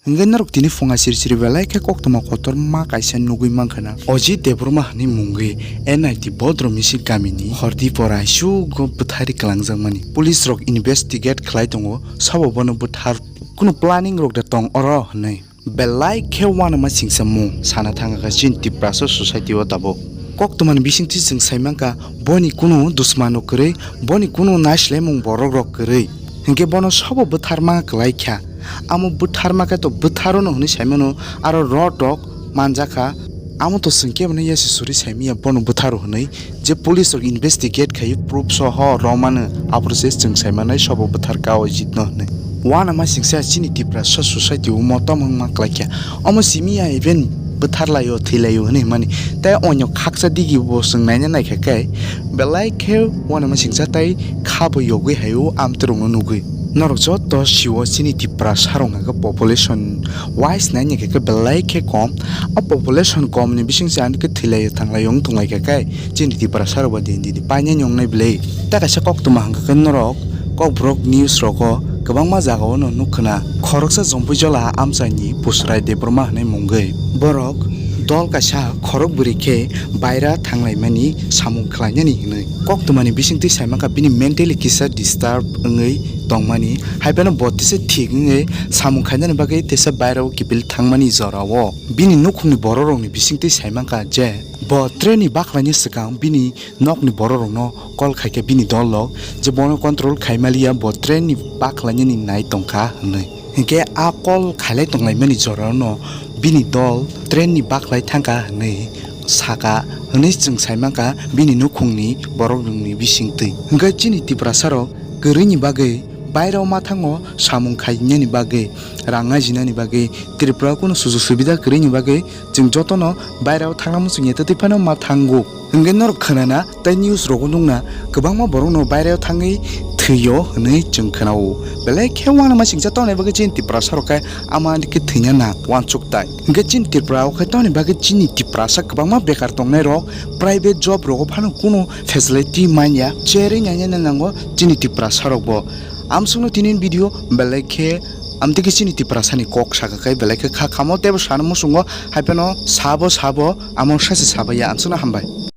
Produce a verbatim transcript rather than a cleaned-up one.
Hingke norok tini phunga siri siri belai khe koktwma kotorma kaisa nugwi mankha na. Ojit Debbarma hwnwi mungwi N I T Bodromisil kamini Hordipora aisugo bwthari kwlangjakmani. Police rok investigate khlai tongo, sabo bono bwthar kunu planning rok da tong oro hwnwi. Belai khe uanama singsa mung sana thangkha chini Tiprasa society o tabuk. Koktwmani bisingtwi chwng sai mankha, boni kunu dusmano kwrwi, boni kunu naislaimung borok rok kwrwi. Hinkhe bono sobo bwtharma kwlai kha. Amo bwtharma khe to bwtharono hwnwi saimano, aro rod rok manjakha. Amo to chwng kebono yasi suri saimiya bono bwtharo hwnwi, je police rok investigate khai proof soho romano, aphuru se chwng saimanai sobo bwtharkha o Ojitno hwnwi. Uanama singsa chini Tiprasa society o motom wngma kwlai kha. Omo simi ya even bwtharlaio, thwilaio hwnwi hwnmani. Tei onyo khaksa digi bo chwng naina naikha khe, belai khe uanama singsa tei kha bo yogwi haio amtwrwngno nugwi. Norok joto sio chini Tiprasarok hwnka khe population wise naina khe belai khe kom. O population komni bisingse ani khe thwilaio thanglaio wng tonglaikha khe chini Tiprasarok ba din din painani wngnai bwlwi. Tei kaisa koktwma hwnka khe norok Kokborok news rogo kwbangma jagao no nukkhwna. Khoroksa Jompuijola amchaini Pusrai Debbarma hwnwi mungwi borok dol kaisa khorok bwrwi khe baira thanglaimani samung khlainani hwnwi. Koktwmani bisingtwi saimankha bini mentally kisa disturb wngwi tongmani, haiphano bo tisa thik wngwi samung khainani bagwi tisa bairao kiphil thangmani jorao. Bini nukhungni bororokni bisingtwi saimankha je bo trainni baklaini swkang bini nokni bororokno call khaikha bini dol rok je bono control khaimaliya, bo trainni baklainani nai tongkha hwnwi. Hinkhe a call khailai tonglaimani jorano bini dol trainni baklai thangkha hwnwi sakha hwnwi chwng saimankha bini nukhungni borok rokni bisingtwi. Hinkhe chini Tiprasarok kwrwini bagwi bairao mathango samung khainani bagwi, rang ajinani bagwi, Tripura kunu sujug subida kwrwini bagwi chwng jotono bairao thangna muchungya tei phano ma thango. Hwnkhe norok khwnana tei news rogo nukna kwbangma borokno bairao thangwi thwio hwnwi chwng khwnao. Belai khe uanama singsa tongnai bagwi chini Tiprasa rok khe ama ani khe thwina nang uansuk tai. Hwnkhe chini Tripura o khe tongni bagwi chini Tiprasa kwbangma bekar tongnai rok private job rogo phano kunu facility manya cherwi naina nango chini Tiprasa rokbo. Amsukno tini video belai khe amtwi khe chini Tiprasani kok saka khe belai khe kha khamo teibo sana muchungo haiphano sabo sabo amo sase sabaiya amsukno hambai.